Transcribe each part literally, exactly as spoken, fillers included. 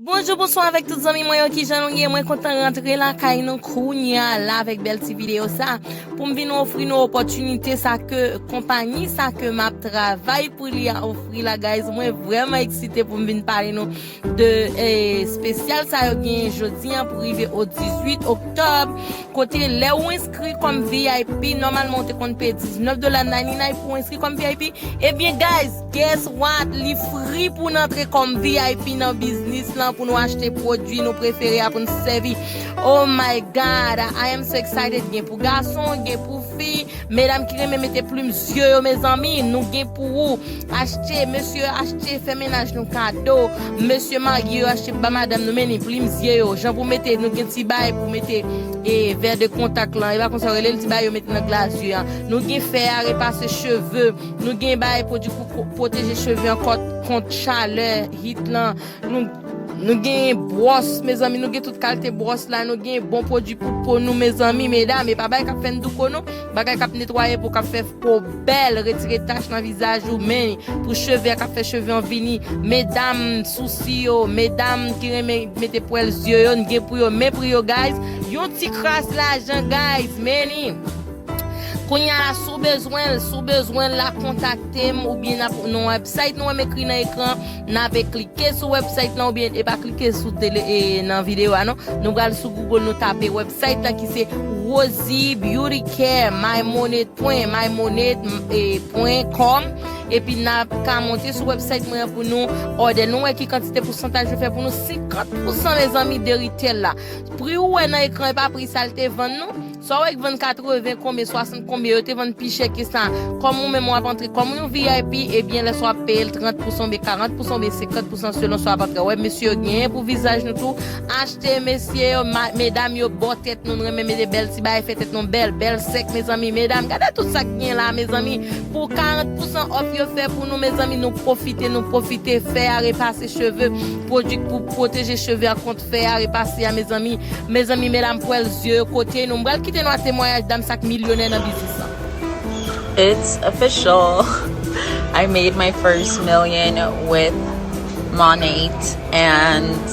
Bonjou, bonswa avèk tout zanmi mwen yo, kijan nou ye? Mwen kontan rantre lakay nou kounye a la avèk bèl ti videyo sa pou m vin ofri nou opòtinite sa ke konpayi sa ke m ap travay pou li a ofri la, guys. Mwen vrèman eksite pou m vin pale nou de eh, espesyal sa yo gen jodi an pou rive o dizuit oktòb. Kote lè ou enskri kòm V I P, nòmalman ou te konn peye diznèf dola ninety-nine pou enskri kòm V I P. Ebyen, guys, guess what? Li free pou n antre kòm V I P nan biznis lan, pou nou achte pwodui nou prefere a, pou n sèvi. Oh my God, I am so excited. Gen pou gason, gen pou fi. Medam ki renmen mete plim zye yo, mezanmi, nou gen pou ou. Achte, mesye, achte, fè mennaj nou kado. Mesye marye yo, achte ba madanm nou, men ni plim zye yo. Jan pou mete, nou gen ti bay pou mete e vè de kontak lan. E pa konsa yo rele l, ti bay yo mete nan glazye an. Nou gen fè a, repase cheve. Nou gen bay pwodui pou pwoteje cheve an kont, kont chalè, hit lan. Nou, nou gen bwòs, mezanmi, nou gen tout kalite bwòs la. Nou gen bon pwodui pou po nou, mezanmi, medam. E pa bay k ap fè n douko, non. Bagay k ap netwaye po, k ap fè po bèl, retire tach nan vizaj ou, men pou cheve a k ap fè cheve an vini, medam sousi yo, medam ki renmen mete pwèl zye yo, n gen pou yo, men pri yo, guys, yon ti kras lajan, guys, men ni. Kounye a la, si w bezwen l, si w bezwen l la, kontakte m oubyen nan, nan website nou wè m ekri nan ekran, n ap klike sou website lan oubyen e pa klike sou tele e nan videyo a non. Nou pral sou Google, nou tape website lan ki se Rosie Beauty Care, my money pwen my money pwen com. Epi n ap ka monte sou website mwen an pou nou òdè. Nou wè ki kantite pousantaj yo fè pou nou, senkant pousan, mezanmi, de retail la. Pri ou wè nan ekran, e pa pri sa l te vann nou. Sa w wè k vann katreven konbyen, swasant konbyen, yo te vann pi chè ke sa. Kòm ou menm w ap antre kòm yon V I P, ebyen lè sa w ap peye l trant pousan oubyen karant pousan oubyen senkant pousan selon sa w ap antre. Wè, mesye yo genyen pou vizaj nou tou. Achte, mesye yo, ma- medam yo, bò tèt nou, nou renmen mete bèl ti bagay, fè tèt nou bèl, bèl sèk, mezanmi, medam, gade tout sa k gen la, mezanmi. Pou karant pousan off yo fè pou nou, mezanmi, nou pwofite, nou pwofite, fè a repase cheve, pwodui pou pwoteje cheve a kont fè a repase a, mezanmi. Mezanmi, medam, pwèl zye yo kote nou. M pral kite nou a temwayaj dam sa k milyonè nan biznis lan. It's official. I made my first million with Monat and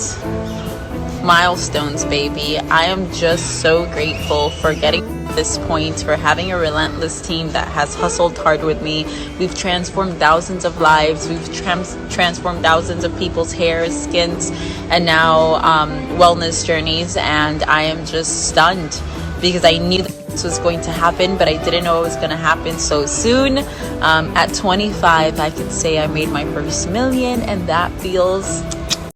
milestones, baby. I am just so grateful for getting to this point, for having a relentless team that has hustled hard with me. We've transformed thousands of lives. We've trans- transformed thousands of people's hair, skins, and now um, wellness journeys. And I am just stunned because I knew that this was going to happen, but I didn't know it was going to happen so soon. Um, at twenty-five, I could say I made my first million, and that feels